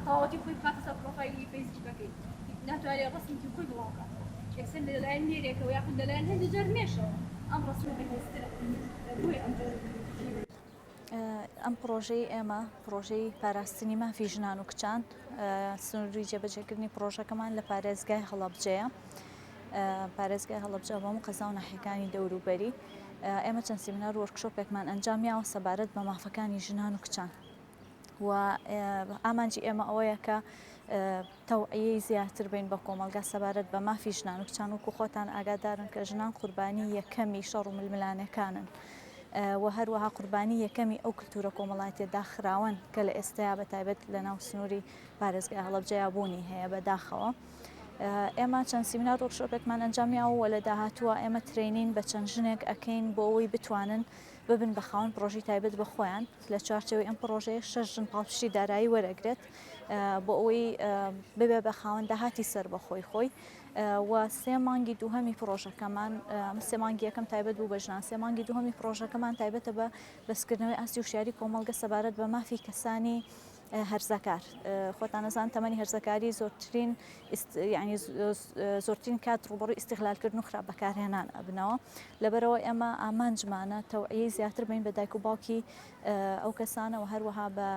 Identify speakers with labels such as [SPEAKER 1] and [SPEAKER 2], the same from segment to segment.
[SPEAKER 1] تەواوەتی خۆی بخاتە سەر پرۆفایلی فەیسبووکەکەی، ناتوانێت ڕەسمێکی خۆی بڵاو بکاتەوە، یەکسەر لەلایەن نێرێکەوە یاخود لەلایەن هەندێک جار مێشەوە ئەم ڕەسمە بەهێزترە، بۆیە ئەم جۆرە توندوتیژییە.
[SPEAKER 2] ئەم پڕۆژەی ئێمە پڕۆژەی پاراستنی مافی ژنان و کچان سنووری جێبەجێکردنی پڕۆژەکەمان لە پارێزگای هەڵەبجەیە پارێزگای هەڵەبجە بە هەموو قەزا و ناحیەکانی دەوروبەری ئێمە چەند سیمینار و وۆرکشۆپێکمان ئەنجام یاوە سەبارەت بە مافەکانی ژنان و کچان و ئامانجی ئێمە ئەوەیە کە تەوعیەی زیاتر بین بە کۆمەڵگا سەبارەت بە مافی ژنان و کچان وەکو خۆتان ئاگادارن کە ژنان قوربانی یەکەمی شەڕ و ململانێکانن و هەروەها قوربانی یەکەمی ئەو کلتورە کۆمەڵایەتیە داخراوەن کە لە ئێستایا بە تایبەت لە ناو سنووری پارێزگای هەڵەبجەیا بوونی هەیە بە داخەوە ئێمە چەند سیمینار وۆرکشۆپێکمان ئەنجامیاوە و لە داهاتووە ئێمە training بە چەند ژنێک ئەکەین بۆ ئەوەی بتوانن ببن بە خاوەن پڕۆژەی تایبەت بە خۆیان، لە چوارچێوەی ئەم پڕۆژەیە شەش ژن پاڵپشتی دارایی وەرئەگرێت بۆ ئەوەی ببێ بە خاوەن داهاتی سەربەخۆی خۆی و سێ مانگی دووهەمی پڕۆژەکەمان سێ مانگی یەکەم تایبەت بوو بە ژنان سێ مانگی دووهەمی پڕۆژەکەمان تایبەتە بە بەرزکردنەوەی ئاستی وشیاری کۆمەڵگە سەبارەت بە مافی کەسانی هەرزەکار خۆتان ئەزان تەمەنی هەرزەکاری زۆرترین یعنی زۆرترین کات ڕووبەڕووی ئیستیغلالکردن و خراپ بەکارهێنان ئەبنەوە لەبەرەوە ئێمە ئامانجمانە تەوعیەی زیاتر بین بە دایک و باوکی ئەو کەسانە و هەروەها بە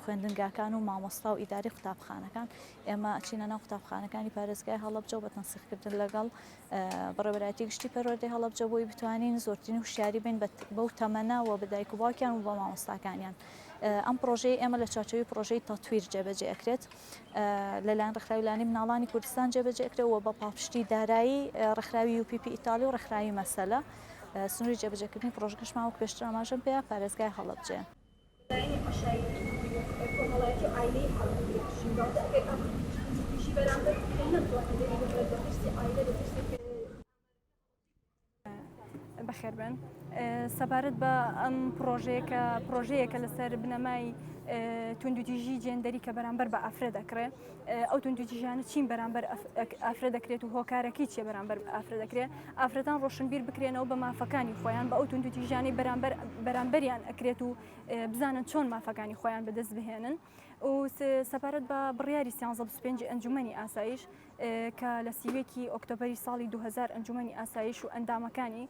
[SPEAKER 2] خوێندنگاکان و مامۆستا و ئیداری قوتابخانەکان ئێمە ئەچینە ناو قوتابخانەکانی پارێزگای هەڵەبجە و بە تەنسیقکردن لەگەڵ بەڕێوەبەرایەتی گشتی پەروەردەی هەڵەبجە بۆی بتوانین زۆرترین هوشیاری بین بەو تەمەنە و بە دایک و باوکیان و بە مامۆستاکانیان. ئەم پڕۆژەیە ئێمە لە چوارچێوەی پڕۆژەی تەتویر جێبەجێ ئەکرێت لەلایەن ڕێکخراوی لانی مناڵانی کوردستان جێبەجێ ئەکرێت و بە پاڵپشتی دارایی ڕێکخراوی UPP ئیتالی و ڕێکخراوی مەسەلە سنووری جێبەجێکردنی پڕۆژەکەشمان وەک پێشتر ئاماژەم پێیا پارێزگای هەڵەبجەیە.
[SPEAKER 1] لایەنی عەشایری و کۆمەڵایەتی و عایلەیی هەڵەبجە شنگال ئەگەر ئەم توندوتیژی بەرامبەر بکرێت نەتوانێت دەری ببڕێت لە ترسی عایلە لە ترسی
[SPEAKER 3] بەخێربێن. سەبارەت بە ئەم پڕۆژەیە کە پڕۆژەیەکە لەسەر بنەمای توندوتیژی جێندەری کە بەرامبەر بە ئافرەت دەکرێ ئەو توندوتیژانە چین بەرامبەر ئافرەت دەکرێت و هۆکارەکەی چیە بەرامبەر ئافرەت دەکرێت ئافرەتان ڕۆشنبیر بکرێنەوە بە مافەکانی خۆیان بە ئەو توندوتیژانەی بەرامبەر بەرامبەریان ئەکرێت و بزانن چۆن مافەکانی خۆیان بەدەست بهێنن و سەبارەت بە بڕیاری 1325 ئەنجومەنی ئاسایش کە لە 31 ئۆکتۆبەری ساڵی 2000 ئەنجومەنی ئاسایش و ئەندامەکانی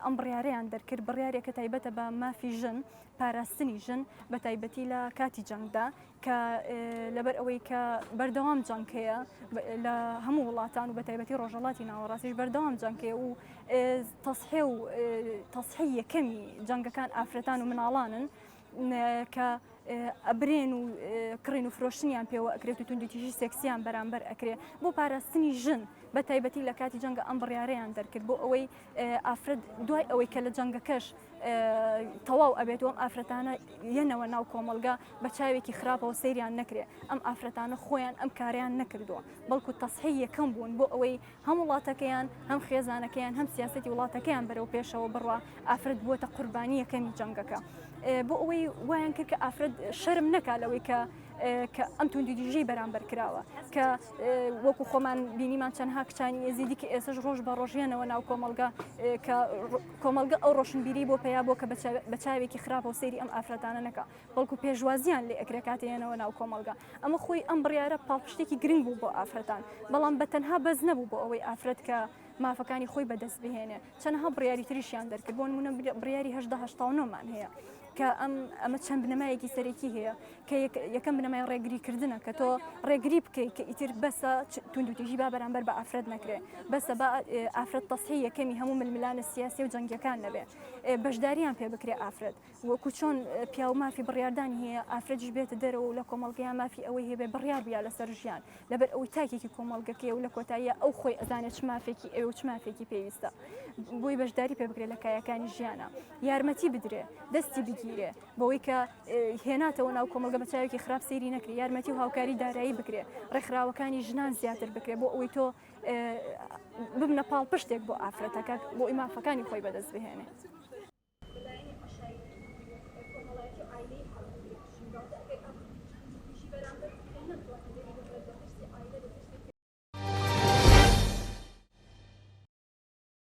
[SPEAKER 3] ئەم بڕیارەیان دەرکرد، بڕیارێکە تایبەتە بە مافی ژن، پاراستنی ژن بە تایبەتی لە کاتی جەنگدا کە لەبەر ئەوەی کە بەردەوام جەنگ هەیە لە هەموو وڵاتان و بە تایبەتی ڕۆژهەڵاتی ناوەڕاستیش بەردەوام جەنگ هەیە و تەسحێ و تەسحی یەکەمی جەنگەکان ئافرەتان و مناڵانن کە ئەبرێن و کڕین و فرۆشتنیان پێوە ئەکرێت و توندوتیژی سێکسیان بەرامبەر ئەکرێ بۆ پاراستنی ژن بە تایبەتی لە کاتی جەنگە ئەم بڕیارەیان دەرکرد بۆ ئەوەی ئافرەت دوای ئەوەی کە لە جەنگەکەش تەواو ئەبێت و ئەم ئافرەتانە یەنەوە ناو کۆمەڵگا بە چاوێکی خراپەوە سەیریان نەکرێ ئەم ئافرەتانە خۆیان ئەم کاریان نەکردووە بەڵکو تەسحی یەکەم بوون بۆ ئەوەی هەم وڵاتەکەیان، هەم خێزانەکەیان، هەم سیاسەتی وڵاتەکەیان بەرەو پێشەوە بڕوا، ئافرەت بووەتە قوربانی یەکەمی جەنگەکە. بۆ ئەوەی وایان کرد کە ئافرەت شەرم نەکا لەوەی کە کە ئەم توندوتیژیی بەرامبەر کراوە کە وەکو خۆمان بینیمان چەندها کچانی ئێزیدی کە ئێسش ڕۆژ بە ڕۆژیانەوە ناو کۆمەڵگا کە کۆمەڵگە ئەو ڕۆشنبیری بۆ پەیا بۆ کە بە چاوێکی خراپەوە سەیری ئەم ئافرەتانە نەکا بەڵکو پێشوازیان لێ ئەکرێ کاتێ یەنەوە ناو کۆمەڵگا. ئەمە خۆی ئەم بڕیارە پاڵپشتێکی گرنگ بوو بۆ ئافرەتان، بەڵام بە تەنها بەس نەبوو بۆ ئەوەی ئافرەت کە مافەکانی خۆی بەدەست بهێنێ، چەنەها بڕیاری تریشیان دەرکرد، بۆ نموونە بڕیاری 18 89 مان هەیە کە ئەم ئەمە چەند بنەمایەکی سەرەکی هەیە کە یەکەم بنەمای ڕێگری کردنە کە تۆ ڕێگری بکەیت کە ئیتر بەسە توندوتیژی با بەرامبەر بە ئافرەت نەکرێ، بەسە با ئافرەت تەسحی یەکەمی هەموو ململانە سیاسی و جەنگیەکان نەبێ، بەشداریان پێ بکرێ ئافرەت. وەکو چۆن پیاو مافی بڕیاردانی هەیە، ئافرەتیش بێتە دەرەوە و لە کۆمەڵگەیا مافی ئەوەی هەبێ بڕیار بیا لەسەر ژیان، لەبەر ئەوەی تاکێکی کۆمەڵگەکەیە و لە کۆتاییا ئەو خۆی ئەزانێ چ مافێکی ئەوێ و چ مافێکی پێویستە بۆی بەشداری پێ بکرێ لە کایەکانی ژیانا، یارمەتی بدرێ، دەستی بگیرێ بەوەی کە هێناتەوە ناو کۆمەڵگە بە چاوێکی خراپ سەیری نەکرێ، یارمەتی و هاوکاری دارایی بکرێ، ڕێکخراوەکانی ژنان زیاتر بکرێ بۆ ئەوەی تۆ ببنە پاڵپشتێک بۆ ئافرەتەکە بۆ ئەوەی مافەکانی خۆی بەدەست بهێنێ.
[SPEAKER 1] لایەنی عەشایری و کۆمەڵایەتی و عایلەیی هەڵەبجە شنگال ئەگەر ئەم توندوتیژی بەرامبەر بکرێت نەتوانێت.